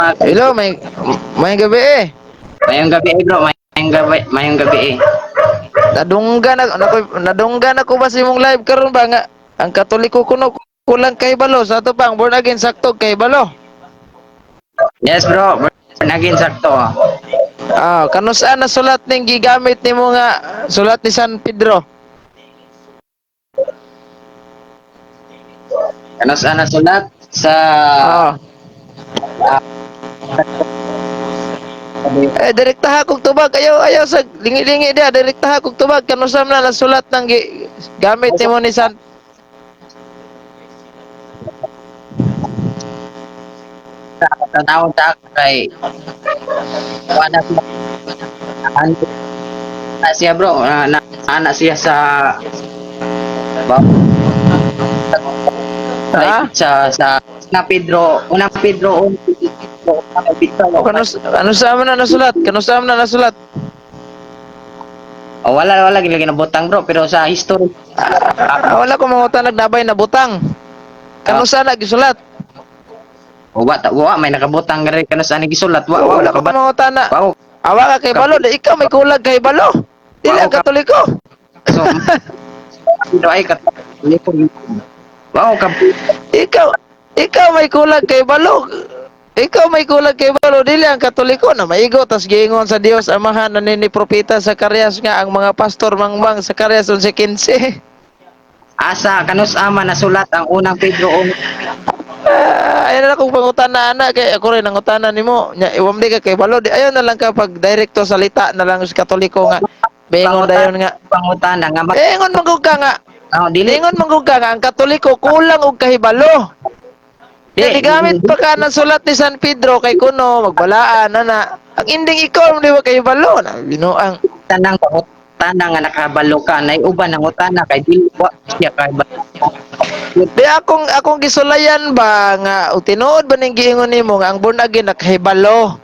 Hello, may gabi eh. Mayong gabi eh, bro, mayong gabi eh. Nadunggan ako ba sa imong live karon ba nga ang Katoliko kuno kulang kay balo sa ato pang born again sakto kay balo. Yes, bro, born again sakto. Ah, kanus-a na sulat ning gigamit nimo nga sulat ni San Pedro? Kanus ana sulat sa Ah. Eh, direkta kog tubag, ayaw ayaw sa lingi-lingi dia, direkta kog tubag, kanus-a na nasulat ng gamit nimo ni San Tanawon ta kay wala siya, ano na siya, bro, na, ana siya sa ba, Ha? sa na Pedro, unang Pedro, unang Pedro. O, kanus-a man na nasulat? Kanus-a man na nasulat? Oh, wala wala gid ginabutang, bro, pero sa history. Ah, wala ko mangutan nagnabay na butang. Kanus-a na gisulat? Oh, wa ta wa may nakabutang gari kanus ani gisulat, wa wa Wala ko ka ba mangutan na. wa. Awa ka kay balo, di ikaw may kulag kay balo. Dili ang Katoliko. So Pedro ay Katoliko, wa ka. Ikaw ikaw may kulag kay balo. Ikaw may kulag kay balo, dili ang Katoliko na maigo tas giingon sa Dios Amahan na ni propeta Zacarias nga ang mga pastor mangmang Zacarias 11:15. Asa kanus ama nasulat ang unang Pedro uno? Ah, ayun na lang kung pangutana ana kay ako rin nangutana nimo. Nya iwam di ka kay balo, di ayon na lang ka pag direkto salita na lang sa Katoliko nga. Bingon dayon nga. Pangutana nga mag Ingon man gud ka nga. Oh, dili. Ingon man gud ka nga ang Katoliko kulang og kahibalo. Di, Di, gamit pa ka ng sulat ni San Pedro kay kuno magbalaan na na. Ang inding ikaw di ba kahibalo na binuang. Tanang pangutana nga nakabalo ka nay uban ang utana kay dili wa siya kay. Di akong akong gisulayan ba nga og tinuod ba ning giingon nimo nga ang born again nakahibalo.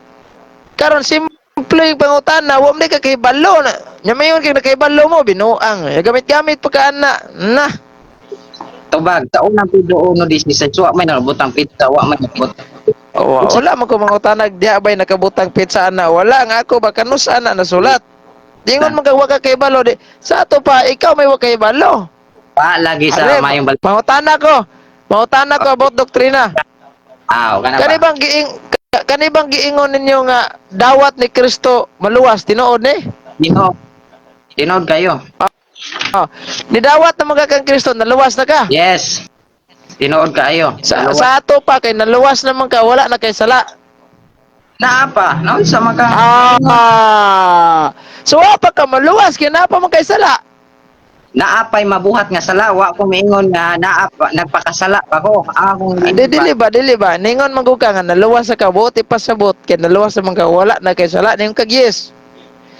Karon simple yung pangutana, wa man di ka kahibalo na. Nya mayon kay nakahibalo mo binuang. Ya, gamit-gamit pa ka ana na. Tubag sa unang Pedro 1:16, wa may nakabutang pizza, wa may nakabutang. Oh, wala man ko mangutanag diha bay nakabutang pizza ana. Wala nga ako ba kanus ana nasulat. Dingon man ka wa ka kahibalo di. Sa ato pa ikaw may wa kahibalo. Pa lagi sa Are, mayong bal. Mangutana ko. Mangutana ko about doktrina. Ah, kana Kani ba? bang giing kani bang giingon ninyo nga dawat ni Kristo maluwas tinuod ni? Tinuod. Tinuod kayo. Oh, nidawat na mga kang Kristo naluwas na ka. Yes. Tinuod kayo. Sa ato pa kay naluwas naman ka, wala na kay sala. Naa pa, naunsa man ka? Ah. So wa pa ka maluwas kay naa pa man kay sala. Naa pay mabuhat nga sala, wa ko miingon nga naa pa, nagpakasala pa ko. Akong Ah, di dili ba, dili ba? Ningon man gud ka nga naluwas sa ka, buot ipasabot kay naluwas naman ka, wala na kay sala, ningon kag yes.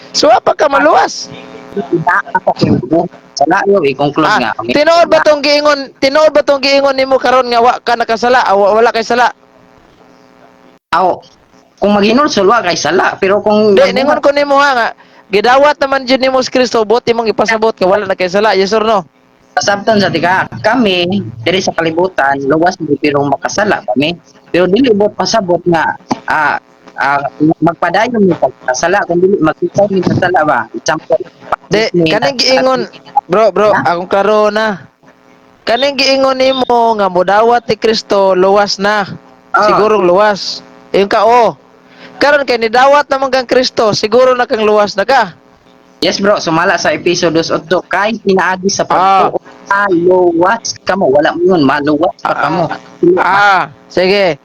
So wa pa ka maluwas. Naa pa kay mabuhat sala yo i-conclude Ah, nga. tinuod ba tong giingon nimo karon nga wa ka nakasala, ah, wala kay sala? Aw, kung maghinulsol wa kay sala, pero kung Di ningon ko nimo ha nga gidawat naman jud nimo si Kristo, buot imong ipasabot nga wala na kay sala, yes or no? Pasabton sa tika, kami diri sa kalibutan luwas mi pero makasala kami. Pero dili buot pasabot nga magpadayon mi pagkasala kung dili magkita mi sa sala ba. Example. Di kaning giingon, bro, bro, akong klaro na. Kaning giingon nimo nga modawat ni Kristo luwas na. Ah. Sigurong luwas. Ingon ka oh. Karon kay nidawat naman kang Kristo, siguro na kang luwas na ka. Yes, bro, sumala sa episode 8 kay pinaagi sa pagtuo maluwas kamo, wala mo yun, maluwas pa kamo. Ah, sige.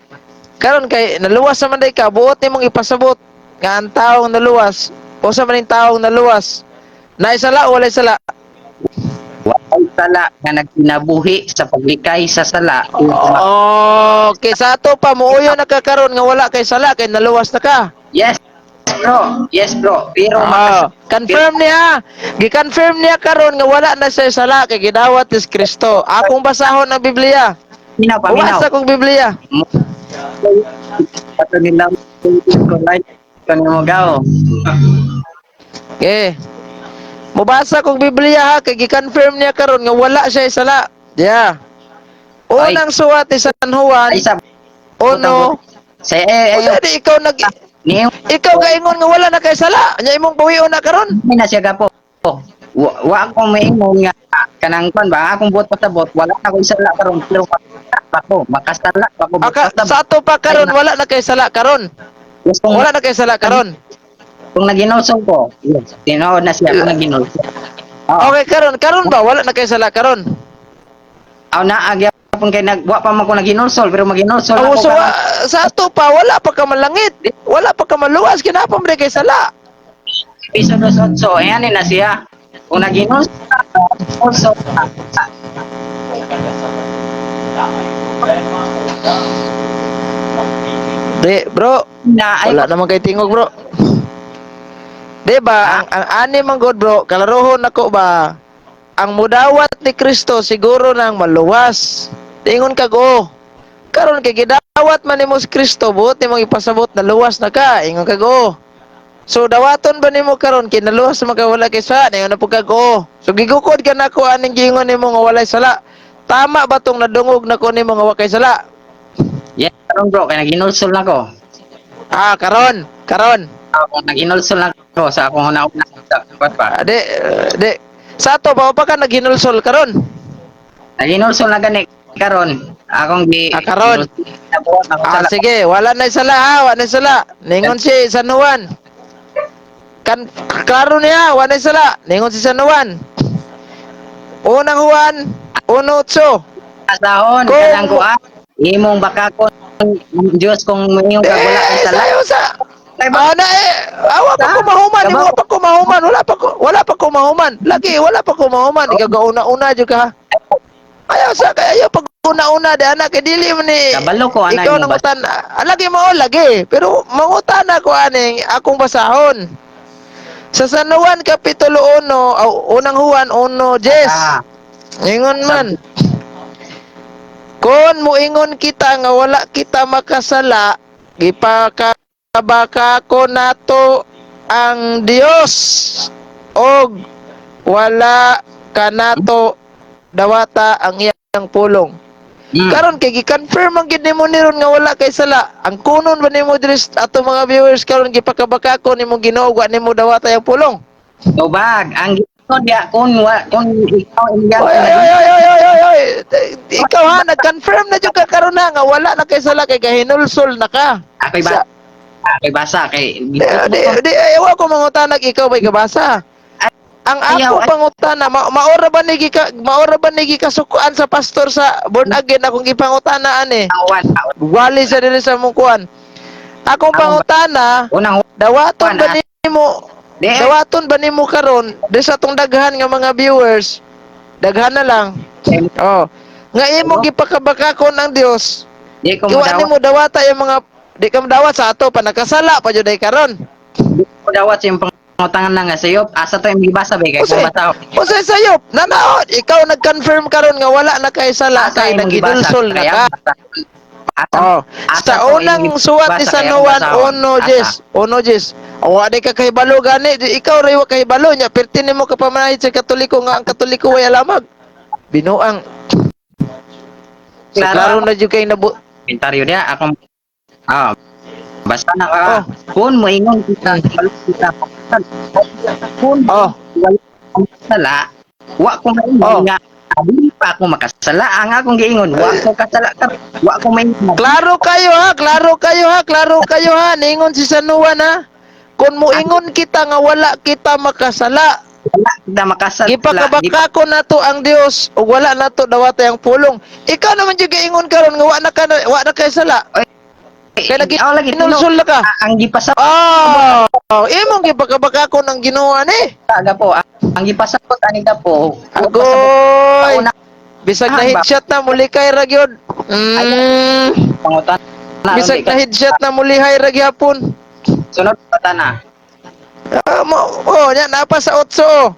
Karon kay naluwas naman day ka, buot nimong ipasabot nga ang taong naluwas, usa man ning taong naluwas. Naisala o walay sala? Walay sala nga nagkinabuhi sa paglikay sa sala. Okay, sa ato pa muuyo na ka karon nga wala kay sala kay naluwas na ka. Yes, bro. Yes, bro. Pero Ah, confirm niya. Gi-confirm niya karon nga wala na siya sala kay gidawat ni Kristo. Akong basahon ang Biblia. Paminaw, paminaw. Ubasa kong Biblia. Ato nila ko like kanimo gaw. Okay. Mubasa kong Biblia ha kay gi-confirm niya karon nga wala siya sala. Yeah. Unang suwat ni San Juan, Ay sa uno, Sa eh, Usa ayo di ikaw nag ni ikaw gaingon nga wala na kay sala. Nya imong bawion na karon. na siya gapo. Wa ako maingon nga kanang kwan ba, akong buot pasabot wala na ko sala karon, pero makasala pa ko, makasala pa ko. Aka, Basta sa ato pa karon wala na kay sala karon. Yes, kung, Wala na kay sala karon. Kung naginulsol ko, yes, tinuod na siya kung naginulsol. Oo. Okay karon, karon ba wala na kay sala karon? Aw na gyapon kay nag wa pa man ko naginulsol, pero maginulsol Aw, ako so, karon. sa ato pa wala pa ka malangit. Wala pa ka maluwas, kinapa man kay sala. Episode 8, ayan na siya. Kung naginulsol ka, naghinulsol ka. Di, bro, Na ay wala naman kay tingog, bro. Di ba, ang ani man god, bro, kalarohon nako ba, ang mudawat ni Kristo siguro nang maluwas. Tingon kag oh. Karon kay gidawat man nimo si Kristo, buot nimong ipasabot na luwas na ka, ingon kag oh. So dawaton ba nimo karon kay naluwas man ka wala kay sala, ingon na pud kag oh. So gigukod ka nako aning giingon nimo nga walay sala. Tama ba tong nadungog nako nimo nga wa kay sala? Yes, karon bro, kay naginulsol na ko. Ah, karon, karon. Ah, kung naginulsol na ko sa akong una-una sa kwan pa. Ah, di, eh, di. Sa ato ba pa ka naghinulsol karon? Naginulsol na gani karon. Akong gi Ah, karon. Nabuhat ako Ah, sa sige, wala na sala ha, wala na sala. Ningon si San Juan. Kan klaro niya, wala na sala. Ningon si San Juan. Unang Juan, 1:8. Asahon kanang kuan. Imong bakakon Dios kung moingon ka wala kay Eh, sala. sayo sa Kay ba- Ah, na eh, awa pa ko mahuman, Kabaw. wala pa ko mahuman, wala pa ko mahuman. Lagi wala pa ko mahuman, ikaw gauna-una jud ka. Ayaw sa kay ayaw pag una-una di anak kay dili man ni. Kabalo ko anay Ikaw mo nang utan, ah, lagi mo lagi, pero mangutana ko aning akong basahon. Sa San Juan Kapitulo 1, aw, unang Juan 1:10. Ah, Ingon man. Kung muingon kita nga wala kita makasala, gipakabaka ko nato ang Dios og wala kanato dawata ang iyang pulong. Karon kay gi-confirm ang gid nimo niron nga wala kay sala. Ang kunon ba nimo diri sa ato mga viewers karon, gipakabaka ko nimo Ginoo, wa nimo dawata ang pulong? Tubag ang ginoo diya kung wa kung ikaw iya. Oy, oy, oy, oy, oy, oy, oy, oy. Ikaw ha, nag-confirm na jud ka karon na nga wala na kay sala kay gahinulsol na ka. Ako'y basa. Ako'y basa kay Di, di, di, ayaw ko mangutanag ikaw ba'y kabasa? Ang Ayaw, ako ay- pangutana, maora ba ni gikasukuan sa pastor sa born again akong gipangutana ani? Awan. Wali sa diri sa mong kuan. Akong pangutana, Unang dawaton ba Kuan, ah. nimo Di dawaton ba nimo karon di sa atong daghan nga mga viewers, daghan na lang. Oh. Nga imo gipakabakakon ang Dios. Di ko Kiwa mo nimo dawata yung mga di ka dawat sa ato pa nakasala pa jud ay karon. ko dawat sa imong pangutangan na nga sayop. Asa to imong gibasa ba kay Usa kung basa. usa sayop nanaot ikaw nag-confirm karon nga wala na kay sala Asa kay imong gibasa? nagidulsol na Kaya ka. basa. Asa Oh, asa sa to unang imong suwat ni gibasa San kaya Juan basahon? 1:10, Asa? 1:10. Awa di ka kahibalo gani, di, ikaw ray wa kahibalo nya perti nimo kapamanahid sa Katoliko nga ang Katoliko way alamag. Binuang. So, Klaro klaro ako. na jud kay nabu Komentaryo niya akong ah basta na ka. Oh. Kung moingon kita wala kita, kung Oh, wala akong kasala, wa ko maingon nga dili pa ako makasala. Ang akong giingon, wa ko kasala karon, wa ko maingon. Klaro kayo ha, klaro kayo ha, klaro kayo ha. Ningon si San Juan ha. Kung muingon kita nga wala kita makasala, Wala kita makasala. gipakabaka ko nato ang Dios ug wala nato dawatay ang pulong. Ikaw naman jud giingon karon nga wa na kay sala. Kay lagi Oh, lagi inulsol na ka. Ang gipasabot Oh, imong gipakabaka ko ng Ginoo ani. aga po, ang gipasabot ani ka po. Agoy. Una Bisag na Ah, ba- headshot na muli kay ra gyud. Pangutan na Bisag na headshot na mulihay ra gyapon. Sunod pa na. Ah, mo, oh, nya napa sa 8. Oh.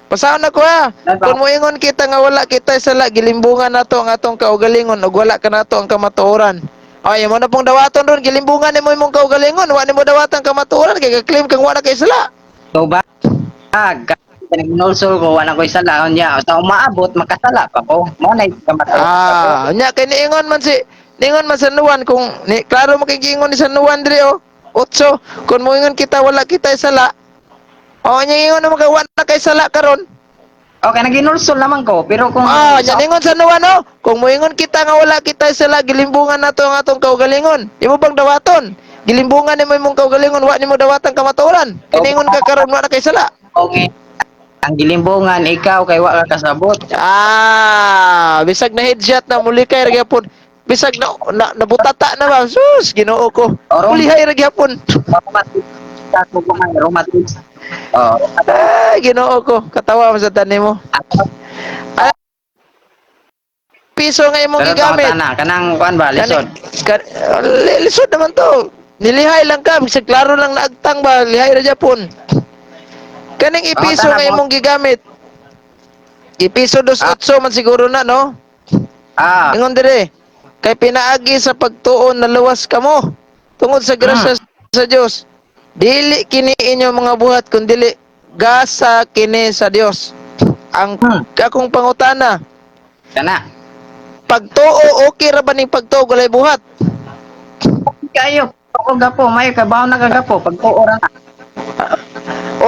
Pasahon na ko ha. Napa. Kung moingon kita nga wala kita sala, gilimbungan nato ang atong kaugalingon ug wala ka nato ang kamatuoran. Ay, mo na pong dawaton ron, gilimbungan nimo imong kaugalingon, wa nimo dawatan kamatuoran kay ga-claim kang wa na kay sala. Tubag. Naghinulsol ko, wala ko'y sala. Unya, sa umaabot, makasala pa ko. Mo na kamatuoran. Ah, nya kay niingon man si Ningon man San Juan kung ni klaro mo kay giingon ni San Juan diri oh. Otso, kung moingon kita wala kita sala. Oh, nya ingon naman ka wa na kay sala karon. Okay, naginulsol naman ko, pero kung Ah, nya ningon San Juan oh, kung moingon kita nga wala kita sala, gilimbungan nato ang atong kaugalingon. Imo bang dawaton? Gilimbungan nimo imong kaugalingon, wa nimo dawatan kamatuoran. Kiningon ka karon wa na kay sala. Okay. Ang gilimbungan ikaw kay wa ka kasabot. Ah, bisag na headshot na muli kay ra gyapon. Bisag na nabutata na ba? Sus, Ginoo ko. Orong. Mulihay ra gyapon. Romatis ako ko may romatis. Oh, Ay, Ginoo ko. Katawa man sa tanim mo. ako Piso nga imong pero gigamit. tama na kanang kuan ba lisod. Lisod naman to. Nilihay lang ka, bisag klaro lang naagtang ba, lihay ra gyapon. Kaning ipiso Pangutana nga mo. imong gigamit. Ipiso 2:8 man siguro na, no? Ah, Ingon dire, kay pinaagi sa pagtuon na luwas kamo tungod sa grasya sa Dios. Dili kini inyo mga buhat kun dili gasa kini sa Dios. Ang akong pangutana, kana. Pagtuo okay ra ba ning pagtuo walay buhat? Kayo ako gapo, may kabaw na kagapo pagtuo ra na.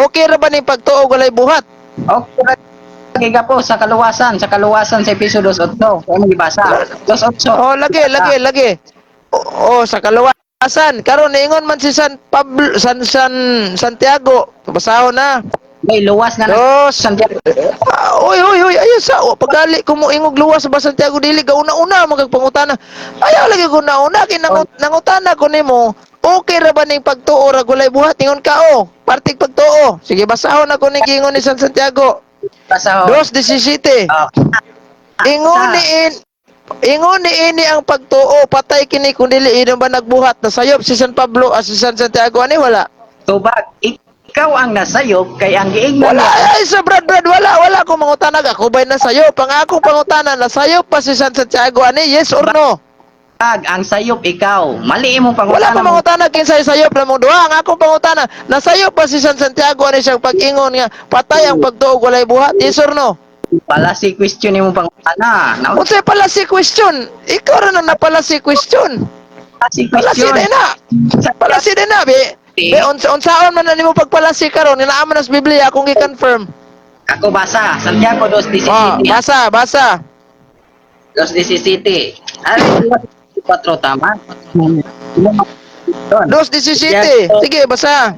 Okay ra ba ning pagtuo walay buhat? Okay ra kay gapo sa kaluwasan sa Episo 2:8. Kay mo gibasa. 2:8. Oh, lagi lagi lagi. Oh, sa kaluwasan. Karon niingon man si San Pablo San San Santiago. Basahon na. May luwas na na Dos. Santiago. Ah, oy, oy, oy, ayun sa, oh, pagali ko mo ingog luwas ba Santiago dili ga una-una magpangutana. Ayaw lagi ko una-una kay nangutana ko nimo. Okay ra ba ning pagtuo ra gulay buhat ingon ka oh. Partig pagtuo. Sige, basahon ako ning giingon ni San Santiago. Basahon. 2:17. Ah. Ingon ni in Ingon ni ini ang pagtuo patay kini kung dili ino ba nagbuhat nasayop si San Pablo si San Santiago ani wala. Tubag, ikaw ang nasayop kay ang giingnan Wala niya. ay sa Brad Brad wala wala ko mangutanag ako ba'y nasayop ang akong pangutana nasayop pa si San Santiago ani, yes or no? Tubag, ang sayop ikaw. Mali imong Wala pangutana ko mo. mangutana kinsay sayop na mong duha. Ang akong pangutana nasayop pa si San Santiago ani siyang pag-ingon nga patay ang pagtuo walay buhat, yes or no? Pala si question imong pangutana. Na Unsay pala si question? Ikaw ra na napala si question. si Palasi question. din na. Palasi din na be. Be unsaon man na nimo pagpalasi karon naa man sa Biblia akong gi-confirm. Ako basa, Santiago 2:17. Oh, basa, basa. 2:17. Ay, 4 tama. 2:17. Sige, basa.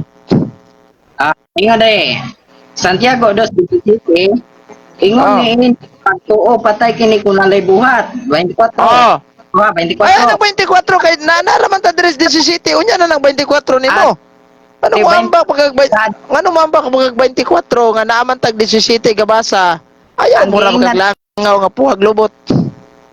Ah, ingon eh. Santiago 2:17. Ingon ni ini pagtuo patay kini kung nalay buhat. 24. Oh. Wah, 24. Ay, anong 24 kay na naraman ta diri sa 17. Unya na nang 24 nimo. Ano Eh, mo ambak pagkag ngano mo ambak pagkag 24 nga naaman tag 17 gabasa. Ayaw Ang mo ra giingnan- magkaglangaw nga puhag lubot.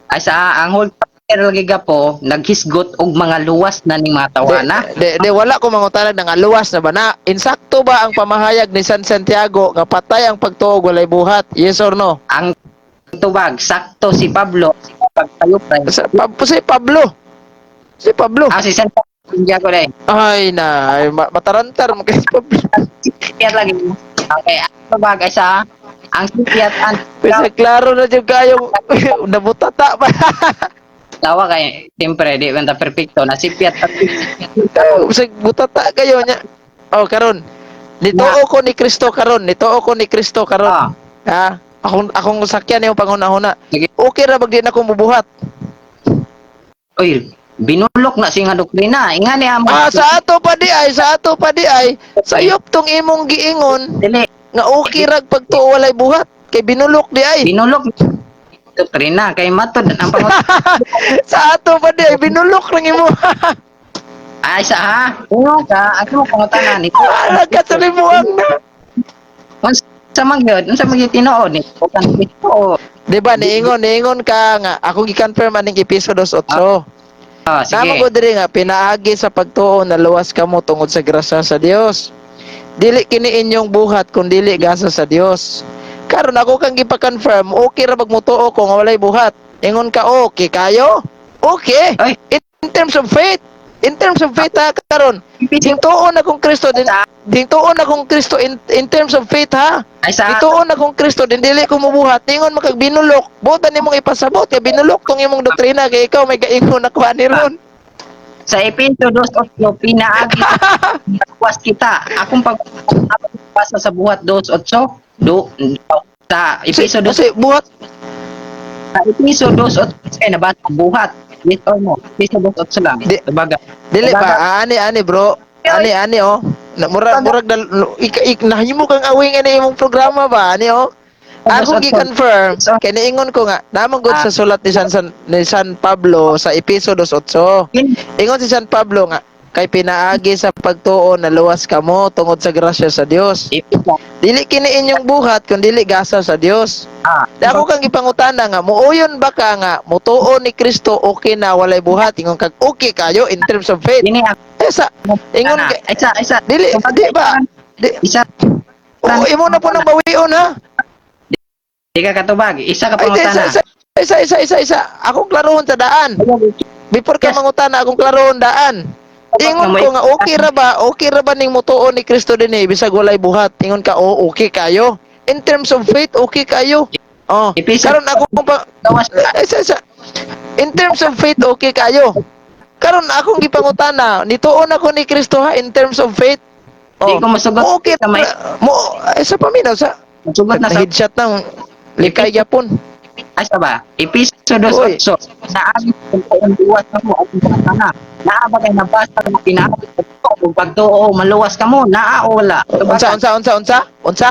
Ay sa ang whole chapter lagi gapo naghisgot og mga luwas na ning mga tawana. De, wala ko mangutanag nga luwas na ba na. Insakto ba ang pamahayag ni San Santiago nga patay ang pagtuo walay buhat? Yes or no? Ang tubag sakto si Pablo pagtayop ra. Si Pablo. Si Pablo. Ah, si Santiago dai. Ay na, ay, matarantar mo kay si Pablo. Sipiat lagi. Okay, ang tubag ay sa ang sipiat ang Bisa klaro na jud kayo nabutata pa. tawa kay siyempre di man ta perfecto na sipiat at Bisag butata kayo nya. Oh, karon. Nituo ko ni Kristo karon, nituo ko ni Kristo karon. Ah. Ha? Akong sakyan yung panghuna-huna. Sige. Okay ra bag di na ko mubuhat? Oy, binulok na siya nga doktrina. Inga ni ang Ah, sa ato pa di ay, sa ato pa di ay, sayop tong imong giingon dili nga okay rag pagtuo walay buhat kay binulok di ay. Binulok doktrina kay matod ang pangut Sa ato pa di ay binulok lang imo. Ay sa ha. Ingon ka, ang imong pangutana ni. Ah, nagkasalimuang na. Unsa man gyud, unsa man gyud tinuod ni kan Kristo. Di ba niingon niingon ka nga ako gi-confirm aning episode 8. Ah, Tama sige. ko diri nga pinaagi sa pagtuo na luwas kamo tungod sa grasya sa Dios. Dili kini inyong buhat kun dili gasa sa Dios. Karon ako kang gipa-confirm, okay ra magmutuo kung walay buhat. Ingon ka okay kayo? Okay. Ay. In terms of faith, in terms of faith ha, karon. Ding tuon na kung Kristo din, ding tuon na kung Kristo in terms of faith, ha. Ay sa Dituon na kung Kristo din dili ko mubuhat, ingon makag binulok. Buotan nimong ipasabot kay binulok tong imong doktrina kay ikaw may gaingon na kuha ni ron. Sa Episo 2:8, pinaagi sa kita. Akong pag akong basa sa Buhat 2:8 do sa Episo 2 Kasi buhat sa Episo 2:8 kay nabasa buhat. Yes or no? Episo 2:8 lang. Tubaga. Dili Tubaga. ba ani ani, bro. Ani ani oh. Na, murag murag dal, ika, ik, nahimo kang awing ani imong programa ba ani oh. Akong gi-confirm kay niingon ko nga namang gud sa sulat ni San Pablo sa Episo 2:8. Ingon si San Pablo nga kay pinaagi sa pagtuo na luwas kamo tungod sa grasya sa Dios. Episo. Dili kini inyong buhat kun dili gasa sa Dios. Di ako kang gipangutana nga muuyon ba ka nga mutuo ni Kristo, okay na walay buhat? Ingon kag okay kayo in terms of faith. Ini ako Eh sa ingon na. Isa isa. Dili di ba? Di, Isa oo, imo na po nang bawion, ha. Di ka katubag. Isa ka Ay, di, isa, pangutana. isa, isa, isa, isa, isa. Akong klarohon sa daan. Before ka mangutana, akong klarohon daan. Ingon ko nga okay ra ba? Okay ra ba ning mutuo ni Kristo dinhi bisag walay buhat? Ingon ka, oh, okay kayo. In terms of faith, okay kayo. Oh, Episo karon ako pa Gawas isa, isa. In terms of faith, okay kayo. Karon akong gipangutana, nituon ako ni Kristo, ha, in terms of faith. Di Oh, ko musugot okay sa may mo eh, sa paminaw sa musugot na sa headshot nang likay gyapon. Asa ba? Episo 2:8. Sa agi kung luwas ka mo at na. Naa ba kay nabasa nga pinaagi sa pagtuo, pagtuo maluwas ka mo, naa o wala? Unsa, unsa, unsa, unsa? Unsa?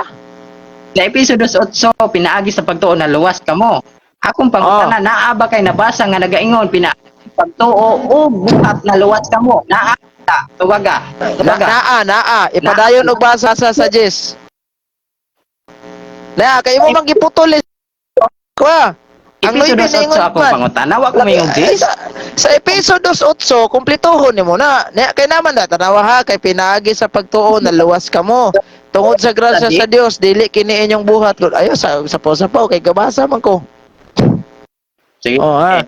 Sa Episo 2:8, pinaagi sa pagtuo na luwas ka mo. Akong pangutana, naa ba kay nabasa nga nagaingon pinaagi sa pagtuo o buhat na luwas ka mo? Naa ta. Tubaga. Na, Tubaga. naa, naa. Ipadayon og basa sa Jess. Na, kay imo man giputol eh. Kwa. Ang Episo 9 2:8 niingon akong man. pangutana, wa ko mayong Ay, this. sa Episo 2:8, kumplituhon nimo na. Na kay naman na tanawa, ha, kay pinaagi sa pagtuo na luwas kamo. Tungod sa grasya sa Dios, dili kini inyong buhat. Ayo sa sapaw kay gabasa man ko. Sige. Oh ha.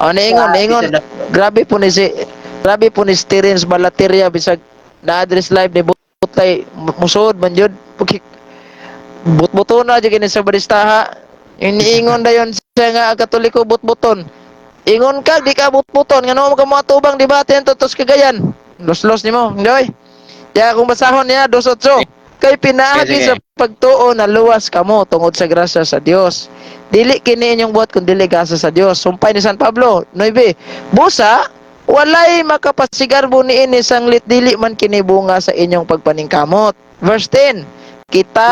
Oh, niingon, Sa niingon. Episo Grabe po ni Terence Balateria bisag na address live ni Butay musod man jud. Butbuton na jud kini sa baristaha. Iniingon dayon siya nga ang Katoliko butbuton. Ingon ka di ka butbuton ngano mo ka mga tubang debate tutos Cagayan. Los-los nimo, hindi. Ya kung basahon niya 2:8. Kay pinaagi Sige, sige. sa pagtuo na luwas kamo tungod sa grasya sa Dios. Dili kini inyong buhat kun dili gasa sa Dios. Sumpay ni San Pablo 9. Busa walay makapasigarbo niini sanglit dili man kini bunga sa inyong pagpaningkamot. Verse 10. Kita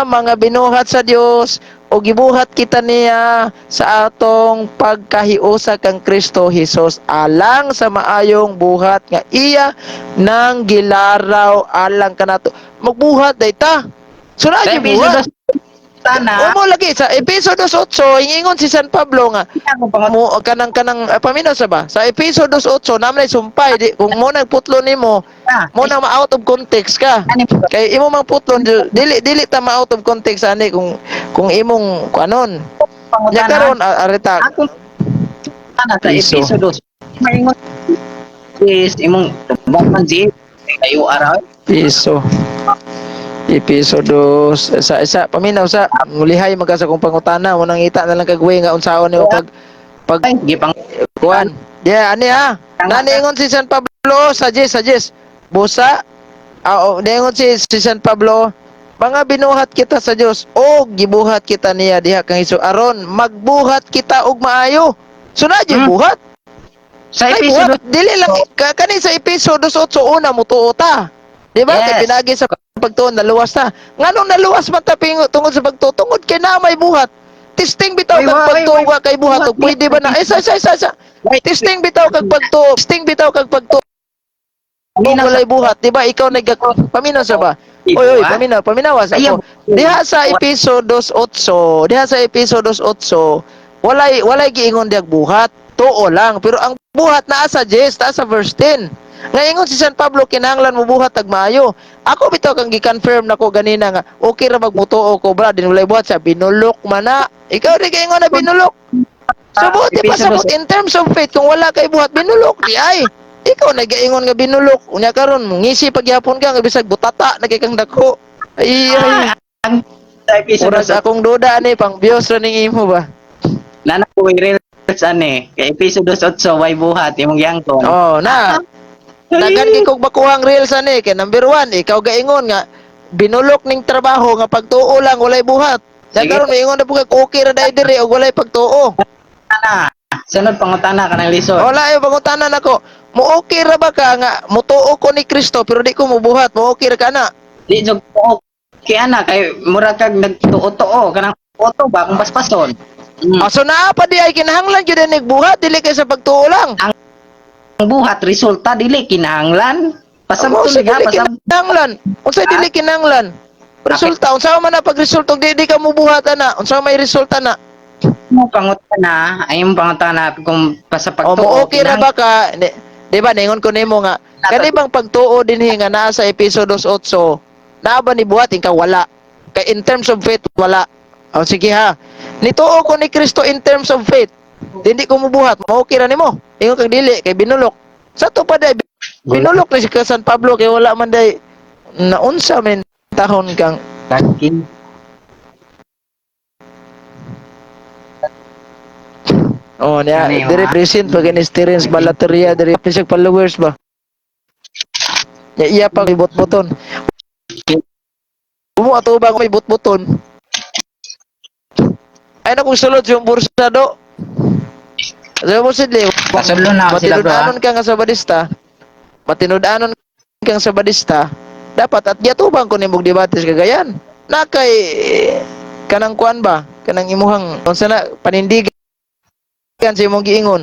mga binuhat sa Dios o gibuhat kita niya sa atong pagkahiusa kang Kristo Hesus alang sa maayong buhat nga iya nang gilaraw alang kanato. Magbuhat day ta. So Sa na Episo buhat. 2 sana Umo lagi sa Episo 2:8, ingon si San Pablo nga akong pangutana mo kanang kanang paminaw sa ba sa Episo 2:8 naman ay sumpay di kung mo nagputlo nimo mo na ma-out of context ka Ano po? kay imo mang putlon dili dili ta ma-out of context ani kung imong kanon nya Pangutana. karon arita. Akong pangutana sa Piso. Episo 2. Maingon is imong tubag man di kayo araw. Piso Episo 2 sa isa, paminaw sa mulihay magka sa kong pangutana mo nang ita na lang kagwe nga unsaon nimo pag pag Ay, gipang kuan. Yeah, ani ha. Naniingon si San Pablo sa Jess, sa Jess. Busa. Ah, oh, niingon si San Pablo, mga binuhat kita sa Dios o gibuhat kita niya diha kang Hesus aron magbuhat kita og maayo. So na buhat. Sa Ay, Episo buhat. Dili lang kani sa Episo 2:8 una mutuo ta. Di ba? Yes. Kay pinagi sa pagtuon naluwas ta. Nganong naluwas man ta tungod sa pagtuo? Tungod kay na may buhat. Testing bitaw Wait, kag wait, pagtuo wait. ka kay buhat og Buhat, pwede ba na? Isa isa isa isa. Wait, Testing bitaw kag pagtuo, testing bitaw kag pagtuo Paminaw walay buhat, di ba? Ikaw nag paminaw sa ba? Oy oy, paminaw, paminaw sa Ayaw. ako. Diha sa Episo 2:8, diha sa Episo 2:8, walay walay giingon diag buhat, tuo lang, pero ang buhat naa sa Jess, naa sa verse 10. Ngaingon si San Pablo kinahanglan mo buhat tag maayo. Ako bitaw kang gi-confirm nako ganina nga okay ra magmutuo ko bra din walay buhat sa binulok man na. Ikaw di kaingon na binulok. So buti pa Episo sabot in terms of faith kung wala kay buhat binulok di ay. Ikaw nagaingon nga binulok. Unya karon mongisi pagyapon ka nga bisag butata na kay kang dako. Ay, ay. Ang sa episode Oras akong duda ani pang views ra ning imo ba. Nana ko reels ani kay episode 8 way buhat imong giangkon. Oh, na. Daghan kay kog bakuhang reels ani kay number 1, ikaw gaingon nga binulok ning trabaho nga pagtuo lang walay buhat. Nya Sige. karon moingon na po kag okay ra dai diri og walay pagtuo. Na. Sunod pangutana kanang lisod. Wala ayo pangutanan nako. Mo okay ra ba ka nga mutuo ko ni Kristo pero di ko mubuhat, mo okay ra ka na? Di jud ko okay ana kay mura kag nagtuo-tuo kanang auto ba kung paspason. Ah, so naa pa di ay kinahanglan gyud ni buhat dili kay sa pagtuo lang. Ang buhat resulta dili kinahanglan. Amo Pasabton sa ga dili pasab kinahanglan. Unsa dili kinahanglan? Resulta unsa man na pagresulta og di ka mubuhat ana? Unsa may resulta na? Mo pangutana, ay mo pangutana kung pa sa O pagtuo. mo okay ra ba ka? Di ba ningon ko nimo nga kani bang pagtuo dinhi nga naa sa episode 8 naa ba ni buhat ka wala? Kay in terms of faith wala. O sige ha. Nituo ko ni Kristo in terms of faith. Dili ko mubuhat, mo okay ra nimo. Ingon kag dili kay binulok. Sa to pa day binulok ni si San Pablo kay wala man day naunsa man tahon kang Kaki. Oh, niya, Ano yun, dire ah? present pag ni Terence Balateria, dire present followers ba. Ya iya pa may bot-boton. Umo ato ba may bot-boton? Ay na kung sulod yung bursa do. Sabi mo sidli, Pasudlo na ako sila, bro, ah. matinud-anon ka nga sabadista. Matinud-anon kang sabadista. Dapat at giatubang ko nimog debate sa Cagayan. Na kay kanang kuan ba? Kanang imuhang unsa na panindigan sa imong giingon.